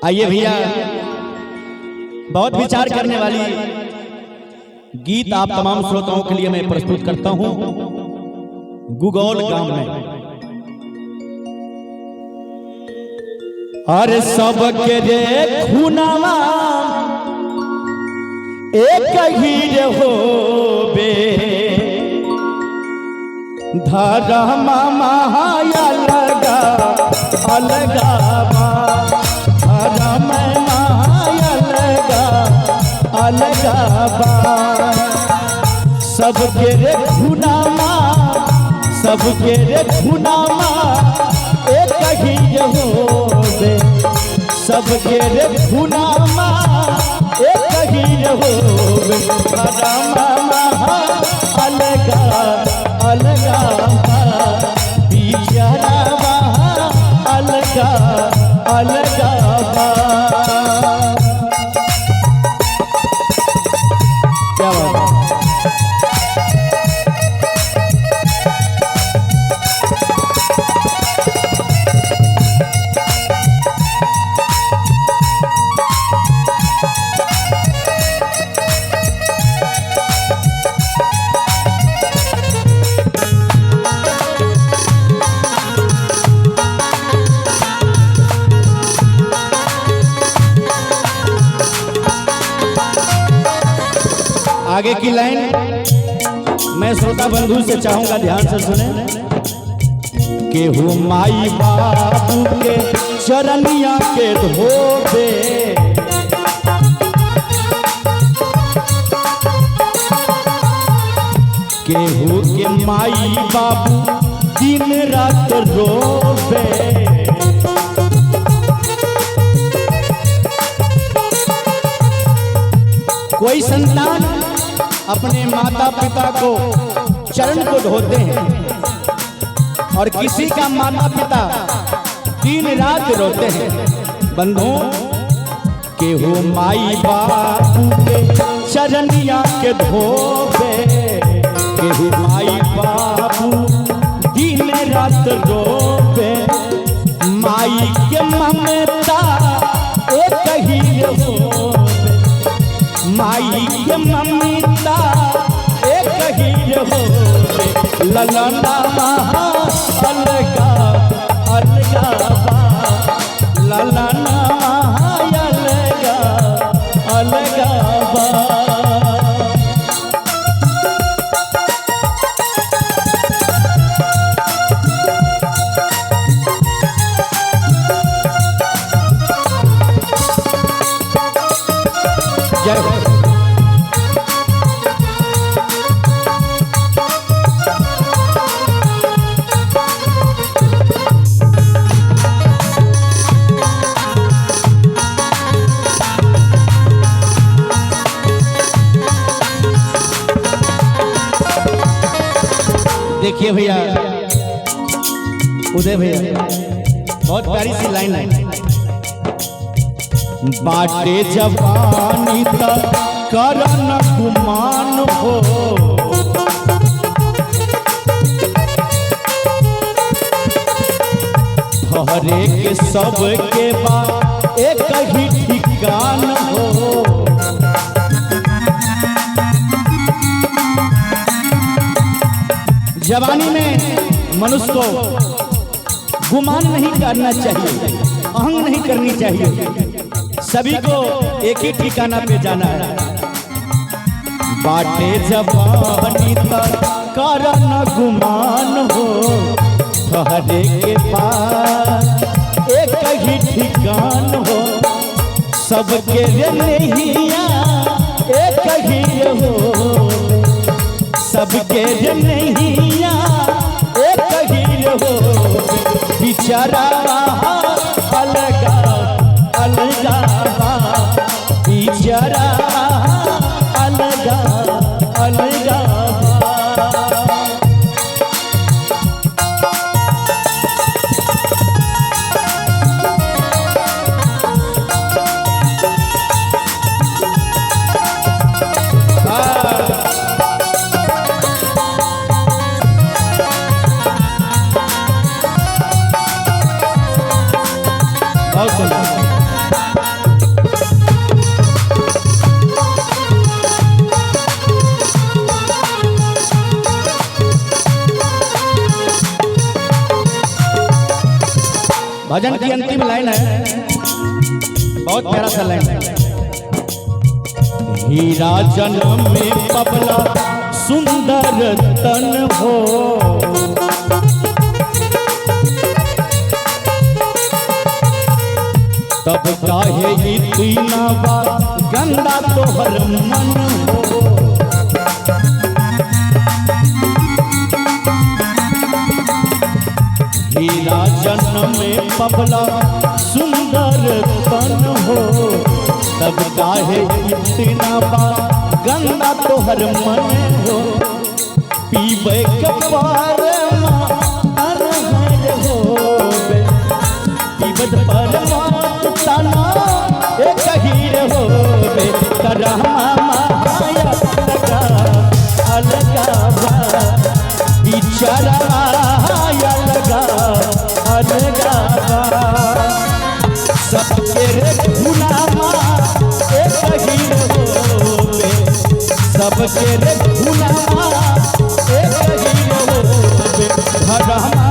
आइए भैया, बहुत विचार करने वाली गीत आप तमाम श्रोताओं के लिए मैं प्रस्तुत करता हूं। गुगौल गांव में अरे सबके रे खुनावा एक ही रे होबे, धर्म माया लगा अलगा बा, धर्म माया लगा अलगा बा। सबके रे खुनामा, सबके रे खुनामा एक ही रे होबे, सबके रे खुनामा एक ही रे होबे, धर्म माया अलगा अलगा बिचारा अलगा अलगा। क्या बात है? आगे की लाइन मैं श्रोता बंधु से चाहूंगा ध्यान से सुने। केहू माई बाबू के चरनिया के धोबे, केहू के माई बाबू दिन रात रोबे, कोई संतान अपने माता पिता को चरण को धोते हैं और किसी का माता पिता दिन रात रोते हैं। बंधुओं, केहू माई बाबू के चरनिया के धोबे, केहू माई बाबू दिन रात रोबे, माई के ममता एक ही होबे, माई के ममता एक ही होबे, ललना महा अलगा अलगा बा, ललना महा अलगा अलगा बा। जय हो। देखिए भैया, उदय भैया, बहुत प्यारी सी लाइन है। बाटे जवानी त करन गुमान हो, ठहरे के सब के बा एक ही ठिकान हो, जवानी में मनुष्य को गुमान नहीं करना चाहिए, अहंग नहीं करनी चाहिए, सभी को एक ही ठिकाना पे जाना है। बाटे जवानी त करन गुमान हो, ठहरे के पास एक ही ठिकान हो, सबके रे नैया एक ही हो, सबके रे नैया एक ही हो, बिचारा अलगा अलगा बा, बिचारा अलगा अलगा बा। भजन की अंतिम लाइन है, बहुत प्यारा सा लाइन है। हीरा जन्म में पबला सुंदर तन हो, तब काहे इतना बा गंदा तोहर मन हो। हीरा जन्म में पबला सुंदर तन हो, तब काहे इतना बा गंदा तोहर मन हो। पीबे के पार अनहर होबे, पीबत पर मत तना एक हीर होबे। करमा माया लगा अलगा बा, बिचारा माया लगा अलगा बा। सबके रे गुलामा एक हीर होबे, सबके रे गुलामा एक हीर होबे। हरमा